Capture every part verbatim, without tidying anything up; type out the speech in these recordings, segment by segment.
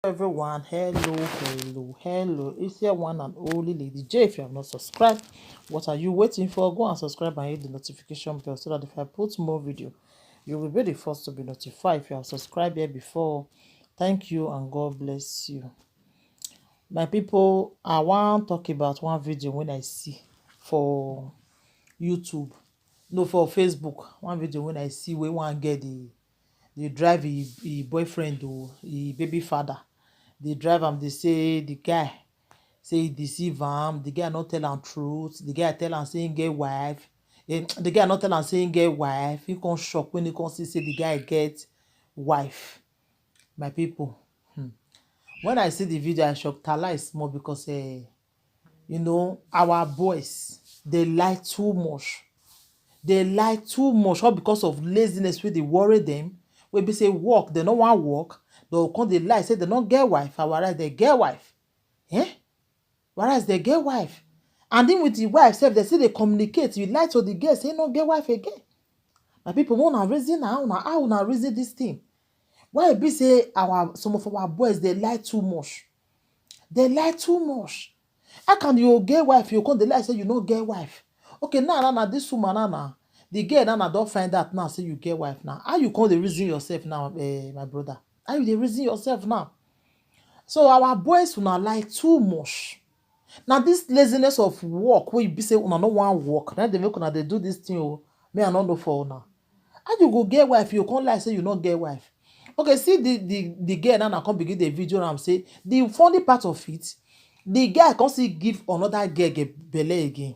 Everyone, hello, hello, hello. It's your one and only Lady J. If you have not subscribed, what are you waiting for? Go and subscribe and hit the notification bell so that if I put more video, you will be the first to be notified. If you have subscribed here before, thank you and God bless you. My people, I want to talk about one video when I see for YouTube, no, for Facebook. One video when I see where one girl dey dey drive him him boyfriend o, him baby father. Dey drive am, dey say the guy say he deceive am, the guy no tell am truth, the guy tell am say he get wife. Eh, the guy no tell am say he get wife, he come shock when he come see say the guy get wife. My people, hmm. When I see the video, I shock talize small because eh, you know, our boys, they lie too much. They lie too much, all because of laziness wey dey worry them. Wey be say work, they no wan work. They go come dey lie say they no get wife. Our eyes, they get wife. Eh? Whereas they get wife. And then with the wife sef, they still dey communicate. You lie to the girl say no get wife again. My people, una reason na how una how una reason this thing. Why e be say our some of our boys they lie too much? They lie too much. How can you get wife, you come dey lie say you no get wife? Okay, now now now this woman now now the girl now now don find out now say you get wife now. How you come dey reason yourself now, eh, my brother? How you dey reason yourself now? So our boys una lie too much. Now this laziness of work wey e be say una no wan work, na dey make una dey do this thing o. Me I no know for una. How you go get wife, you come lie say you no get wife? Okay, see the the the girl now, now come begin the video am say the funny part of it, the guy come still give another girl ge- belle again.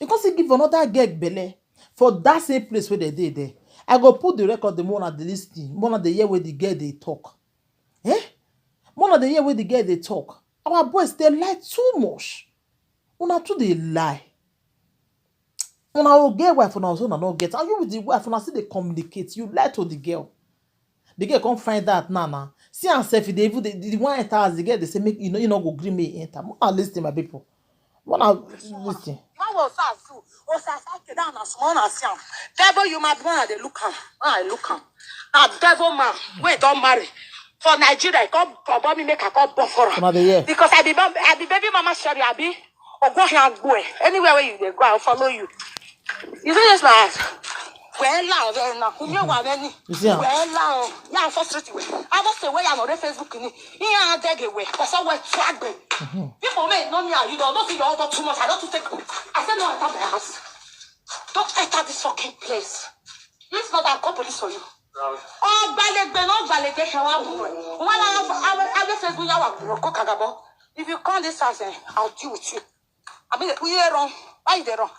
He come still give another girl belle for that same place where they dey there. I go put the record, the more na the listen, more na the hear where the girl dey talk. Eh? More na the hear where the girl dey talk. Our boys they lie too much. Una too dey lie. Una go get wife, una also una no get. And you with the wife, una still dey communicate. You lie to the girl. The girl come find out now now. See am sef, e dey even the, the one enter as the girl dey say make you no you no go gree me enter. Una listen, my people. Una listen. Now was us too. Osasa down as small as yam. Devil you mad man, they look am. I look am. Now devil man, we don't marry. For Nigeria, come come me make I come born for am. Una dey hear? Because I be I be baby mama Sherry, I be Ogo Hiangwe. Anywhere where you dey go, I'll follow you. You see this my house? Well loud, eh, now. You know what I mean? You see am? Well loud. Yeah, I'm frustrated. I was the way I'm on Facebook. Ni ihe a adịghị ewe, ọsọ wee tụọ agbe. People may know me, you don't know see your other too much. I don't take. I said no, enter my house. Don't enter this fucking place. If not, I'll call police for you. Oh, gbalegbe, no gbalegbe, can one boy. When I have, I will, I will say, we are go kagabo. If you come this house, eh, I'll deal with you. I mean, we are wrong. Why you dey wrong?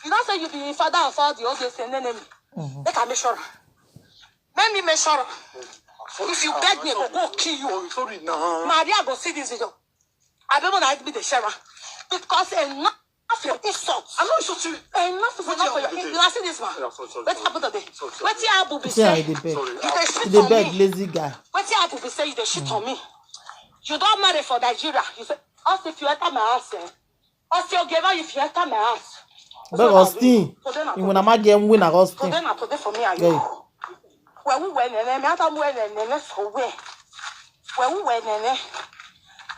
You don't say you be father of all the old days and enemy. Make I make sure. Make me make sure. If you beg me, I go go kill you. Oh, sorry now. Maria go see this video. I don't want to be the share am. Because enough of your insults. I know insult you. Enough is enough for your insult. You see this man? Wetin happen today? Wetin happen be say you dey beg? You dey shit on me. Lazy guy. Wetin happen be say you dey shit on me? You don marry for Nigeria. You say, us if you enter my house, eh? Us you give if you enter my house. But Austin, you wanna make him win Austin. Today na today for me and you. Where we were nene, me ata mu where nene for where? Where we were nene,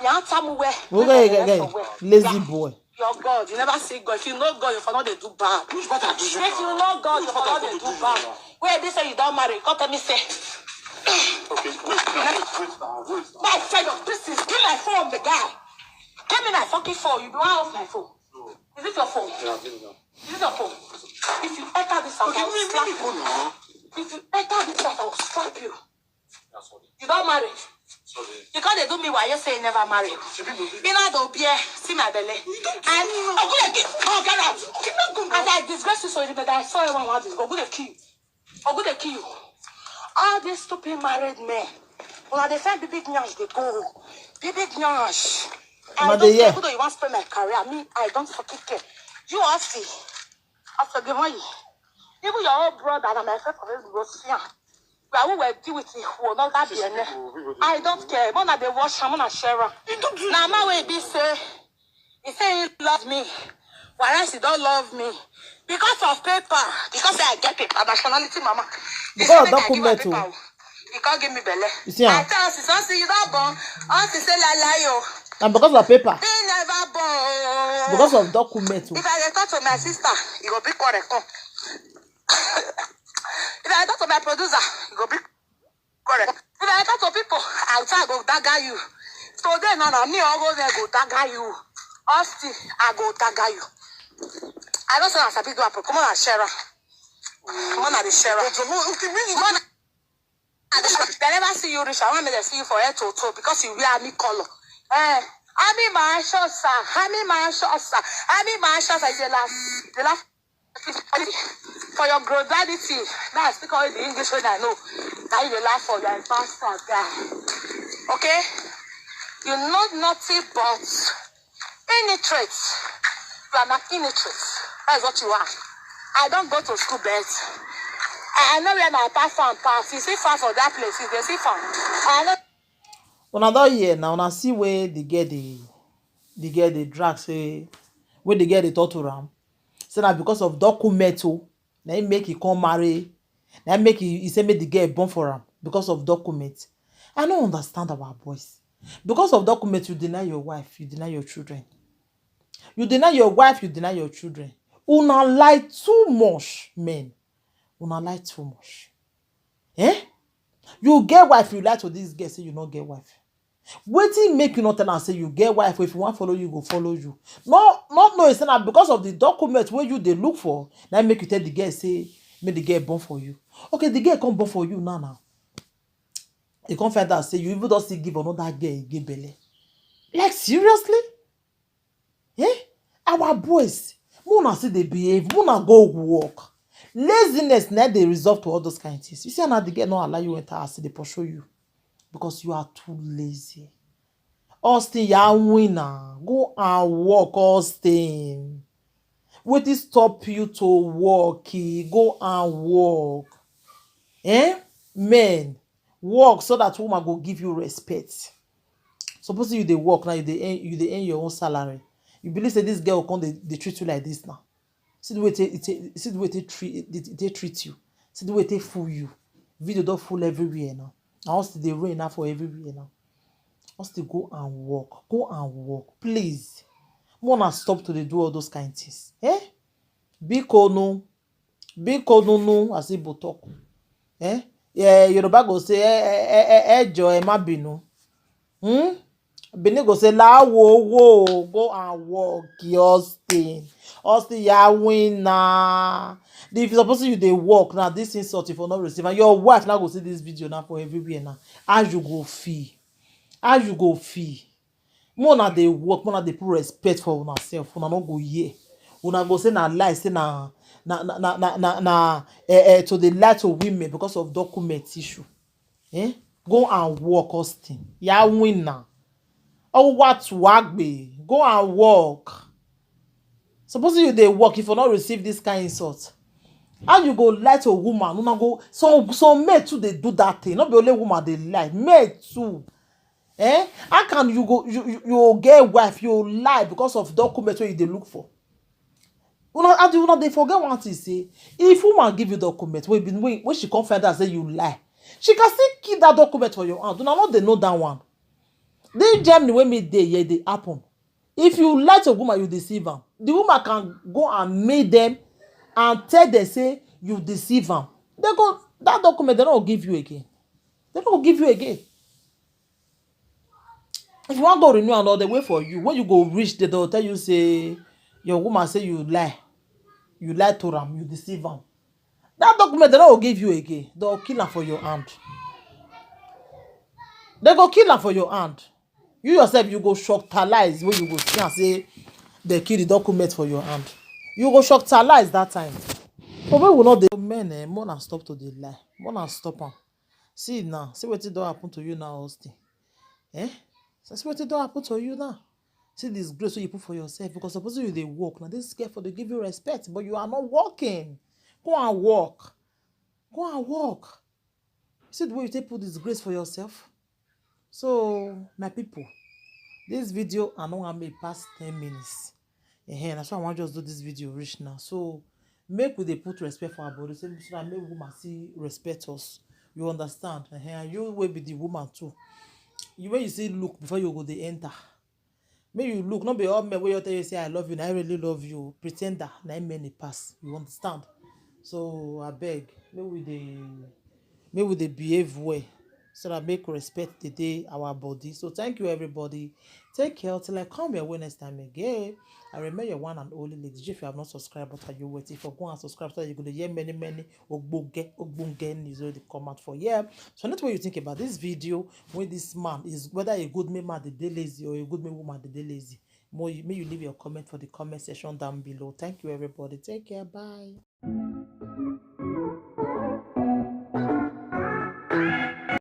me ata mu where? Okay, okay, okay. Lazy boy. Your God, you never see God. If you know God, you for not dey do bad. Which bad I do? If you know God, you for not dey do bad. Where they say you don't marry, come tell me say. Okay, wait now, wait, wait now, wait now. My friend of business, give my phone, the guy. Give me my fucking phone. You don't have my phone. Is it your phone? Yeah, give me now. Is it your phone? If you enter this house, okay, I'll slap you. If you enter this house, I'll slap you. You don't marry. You can't do me why you say you never marry. You know, don't be see my belly. And I'm gonna get, oh, get out. As I disgrace you, so you better, I saw you one, one, go, go, kill you. Ogu dey kill you. All these stupid married men. Una dey find big big nyash dey go. Big big nyash. I don't care. Even though you want to spend my career, me, I don't fucking care. You ask me. After the money. Even your own brother and my friend for Facebook go see am. We are who will deal with it. Who will not that be. I don't care. Mona dey wash am, mona share am. Na my way be say. He say he love me. Whereas he don't love me. Because of paper. Because I get paper. Nationality, mama. He say make I give am paper. You can't give me belly. You see, I ah, tell you, since you don't born, I say la lie you. And because of paper, He never born. Because of document, oh. If I dey talk to my sister, you go be correct. Come. If I talk to my producer, you go be correct. If I talk to people outside, go dagger you. So then, no, no, me all go there, go dagger you. Austin, I go dagger you. I don't say I sabi do happen. Come on, Shera. Come on, the Shera. Come on, they never see you reach. I want me to see you for head to toe because you wear army color. Eh, army marshal, sir. Army marshal, sir. Army marshal, sir. They laugh. They laugh for your granddaddy. Now I speak only the English when I know. Now you dey laugh for your pastor guy. Okay? You know nothing but illiterate. You are an illiterate. That's what you are. I don't go to school, but I know where my pastor and pass. You see far for that place. You dey see far. I know Una don hear now, una see where the girl dey, the girl dey drag say, where the girl dey talk to am. Say na because of document, oh, na him make he come marry, na him make he, he say make the girl born for am because of document. I no understand our boys. Because of document, you deny your wife, you deny your children. You deny your wife, you deny your children. Una lie too much, men. Una lie too much. Eh? You get wife, you lie to this girl, say you no get wife. Wetin make you not tell am say you get wife? If you wan follow, you go follow you. No, not know say na because of the document wey you dey look for, na make you tell the girl say make the girl born for you. Okay, the girl come born for you now now. You come find out say you even don still give another girl again belle. Like, seriously? Eh? Our boys, make una still dey behave, make una go work. Laziness na dey result to all those kind things. You see, now the girl no allow you enter house, dey pursue you because you are too lazy. Austin, you are winner. Go and work, Austin. Wetin stop you to work? Eh? Go and work. Eh? Men, work so that woman go give you respect. Suppose you dey work now, you dey earn, you dey earn your own salary. You believe say this girl come dey, dey treat you like this now? See the way they, they, see the way they treat, they, they treat you. See the way they fool you. Video don full everywhere now. I want to dey rain now for everywhere now. I want to go and work. Go and work, please. Make una stop to dey do all those kind things. Eh? Biko no. Biko no no, as Igbo talk. Eh? Yeah, Yoruba go say, eh, eh, eh, eh, eh, joy, ma binu. Hmm? Benin go say, la wo wo, go and work, Austin. Austin, you are winner. If you suppose you dey work now, this insult if you not receive, and your wife now go see this video now for everywhere now. How you go feel? How you go feel? Make una dey work, make una dey put respect for una self. Una no go hear. Una go say na lie, say na na na na na, na, na eh, eh, to dey lie to women because of document issue. Eh? Go and work, Austin. You are winner. Oh, what wagbe? Go and work. Suppose you dey work, if you not receive this kind insult, how you go lie to a woman? Una go, some some men too dey do that thing. Not be only woman dey lie, men too. Eh? How can you go, you, you, you get wife, you lie because of document wey you dey look for? Una, and una dey forget one thing, say if woman give you document wey been wey, wey she come find out say you lie, she can still keep that document for your hand. Una no dey know that one. This Germany wey me dey here dey happen. If you lie to woman, you deceive am. The woman can go and meet them and tell them say you deceive am. They go, that document they no go give you again. They no go give you again. If you wan go renew am, they dey wait for you. When you go reach, they don tell you say your woman say you lie, you lie to am, you deceive am. That document they no go give you again. They go kill am for your hand. They go kill am for your hand. You yourself, you go shocktalize when you go see and say they kill the document for your hand. You go shocktalize that time. But we will not dey men, eh, make una stop to dey lie. Make una stop am. See now, see wetin don happen to you now, Austin. Eh? So see wetin don happen to you now. See this grace wey you put for yourself, because suppose you dey work now, this girl for dey give you respect, but you are not working. Go and work. Go and work. See the way you take put disgrace for yourself. So my people, this video I no wan make pass ten minutes. Ehen, that's why I wan just do this video reach now. So make we dey put respect for our body, so so that make woman see respect us. You understand? Uh-huh. And you will be the woman too. You, when you say look before you go, they enter. May you look, not be all men where you tell you say I love you, and I really love you. Pretender, na many pass. You understand? So I beg, may we they, may we they behave well, so that make respect the day our body. So thank you everybody. Take care till I come your way next time again. I remember your one and only lady. If you have not subscribed, what are you waiting for? Go and subscribe so you go to hear many many ogbonge ogbonge news wey dey come out for here. So not what you think about this video. When this man is, whether a good man dey dey lazy or a good woman dey dey lazy. More, you, may you leave your comment for the comment section down below. Thank you everybody. Take care. Bye.